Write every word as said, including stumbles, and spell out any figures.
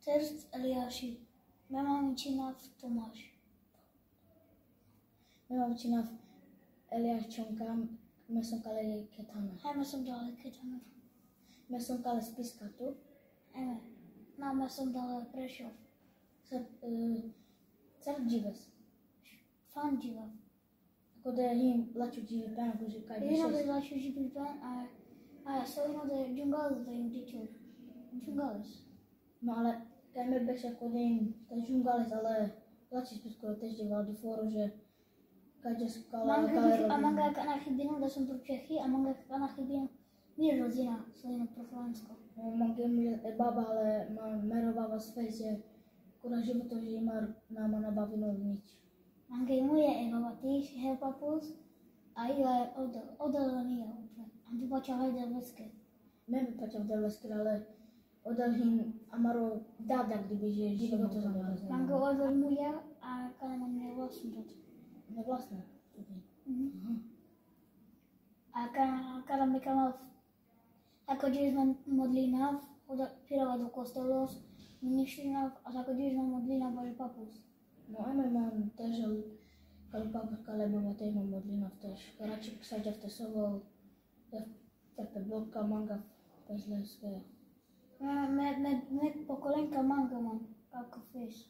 Tërst Eliashi. Me mamiçi nav Tomash. Me mamiçi nav Eliash Çonka, me son kale Kethana. He, me son dale Kethana. Me son kale Spiska, tu? Eme. Na, me son dale Prešov. Sar, e, sar džives? Fan dživav. Kode hin lačho dživipen, kuži kaj... Hin ode lačho dživipen, a, a, so hin ode džungales da im dičho. Džungales. No ale kaj me beša kode hin ta džungales, ale lačho spis kode te dživa di foro že. Kaj džes kala... Manga, a manga kana hibino da son pro Čehi, a manga kana hibino mi rodina, so hin pro Francusko. No, mange mi e baba, ale ma, mero baba sfese, kura životo že imar na ma na bavino nič. Mange muja e baba tiš, he papus, a i la oda, oda la mia upre. Am bi pačavaj Delveske. Me bi pačav Delveske, ale oda hin amaro dada gde bi že, životo za mano. Mange oda muja, a kana man nevlasno. Nevlasno? Mhm. Aha. A kana, kana me kamav Ako dživim modlinav, oda pirava do kostelos, uništinav, a ako dživim modlinav baš papus. No, eme man tež, kale papus, kale baba tež man modlinav tež. Karači sa džav te sovol, te, te pe blok ka mangav pes leske. Me, me, me, me pokolenka manga man, kako fes.